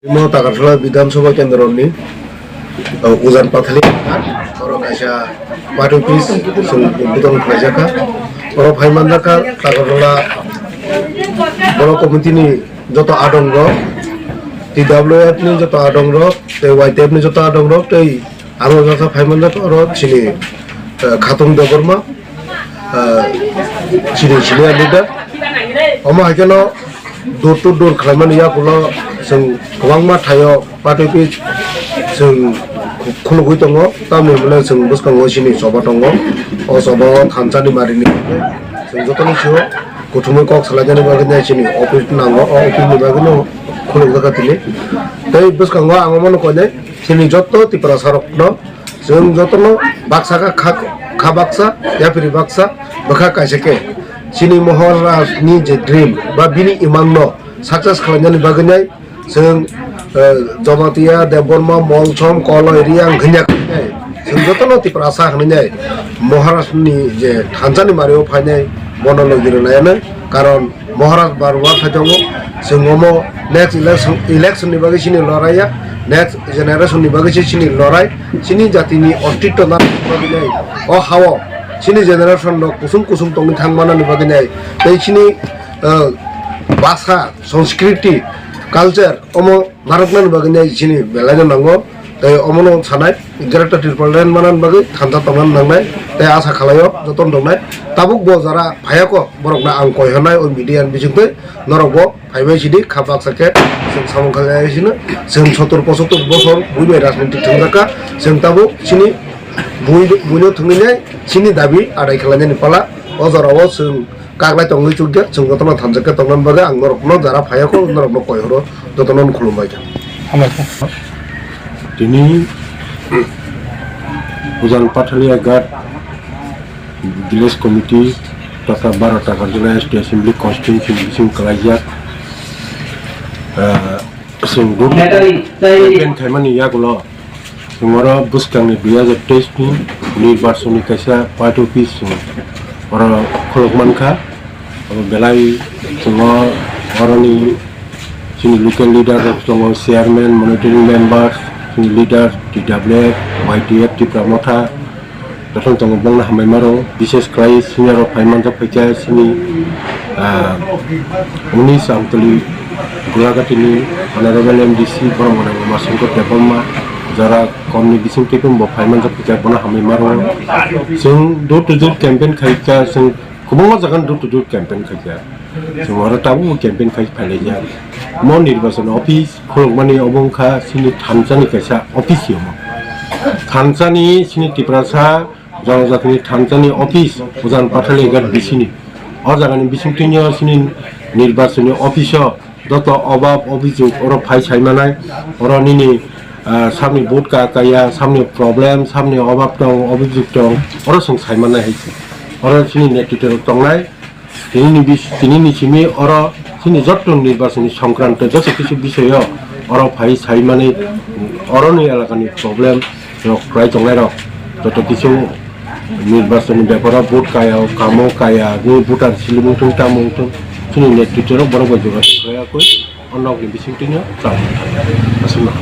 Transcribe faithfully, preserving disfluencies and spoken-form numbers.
Imo Takarjala Bidhan Sabha Kendro ni, uh, Ujan Pathali, oro kaisa party office chwng udbodhon khlaijakha. Oro phai manjakha Takarjala Borok Committee ni joto adong rok, T W F ni joto adong rok, tei Y T F ni joto adong rok, tei aro jasa phai manjakha oro chini, uh, Khatung Debbarma, uh, chini senior leader. Omo hai kheno door to door khlaimani yakulo chwng kwbangma thaio party office chwng khulugwi tongo, tamni hwnle chwng bwskango chini choba tongo. O choba o thansa ni mari ni chwng jotono sio kuthumwi kok salainani bagwi chini office nango, o office ni bagwino khulukjakha tini. Tei bwskango ang omono koinai chini joto Tiprasa rokno chwng jotono baksa kha, kha, kha baksa, yapri baksa, bwkha kaisa khe. Chini Maharaj ni je dream ba bini imang no success khlainani bagwi nai chwng, eh, Jamatia, Debbarma, Molsom, Koloi, Riang, Ghinyak nai. Chwng jotono Tiprasa hwnwi nai Maharaj ni je thansa ni mario phainai bono logi rwnai ano. Karon Maharaj bar bar phai tongo, chwng omo next election, election ni bagwi chini lorai ya, next generation ni bagwi se chini lorai, chini jati ni ostitto na bagwi nai, o hao chini generation rok kusung kusung tongwi thang manani bagwi nai, tei chini, uh, bhasha, sanskriti, culture omo narwknani bagwi nai chini belai no nango. Tei omono sanai, Greater Tipraland manani bagwi thansa tongna nangnai, tei asa khlaio jotono tongnai. Tabuk bo jara phaiya kho, borokno ang koi hwnai o media ni bisingtwi, norok bo phaibai sidi, kha baksa khe chwng samung khlaiya sino, chwng sottor pochottor bosor bui bai rajniti thwngjakha, chwng tabuk chini bui, buino thwngwi nai chini dabi adai khlainani pala, o jorao chwng kaklai tongwi chukya, chwng jotono thansa khe tongna bagwi ang norokno jara phaiya kho, norokno koi horo, jotono khulumbai kha. Hambai kha. Tini Ujan Pathalia Ghat Village Committee tata baro Takarjala S T Assembly Constituency ni bising kwlaijak, ah, chwng group campaign khaimani yagulo chwng oro bwskangni dui hajar teis ni nirbachon ni kaisa party office chwng oro khuluk mankha. Abo belai chwng o oroni chini local leader rok tongo, chairman, monitoring members, chini leader, T W F, Y T F, Tipra Motha, jotono tongo, bongno hambai maro, bises khlai senior rok phai manjak phaikha chini, ah, unis Amtali Gulagati ni Honorable M D C borok mwnang Umashankar Debbarma, jora kom ni bising twi bo phai manjak phaikha, bono hambai maro. Chwng door to door campaign khaikha, chwng kwbangma jaga door to door campaign khaikha. Chwng oro tabuk campaign khai phailaijak. Mo nirbachon office khulukmani obo wngkha chini thansa ni kaisa office omo. Thansa ni chini Tiprasa jonojatini thansa ni office Ujan Pathalia Ghat bisini. O jaga ni bisingtwino chini nirbachon ni office o joto obab obijog oro phai sai manai. Oro nini, ah, samni vote ka kaya, samni problem, samni obab tong, obijog tong, oro chwng sai manai hai se. Oro chini netritwo rok tongnai. Tini ni bis-, tini ni simi oro chini jotto nirbachon ni songkranto joto kisu bisoyo oro phai sai mani, oroni elakani problem rok kwlai tongnai rok joto kisu nirbachon ni beparo vote kaya, kamo kaya, ni voter slim wngthung tamo wngthung chini netritwo rok borok bai jogajogo khlai ya koi o nok ni bisingtwino chang aswk no.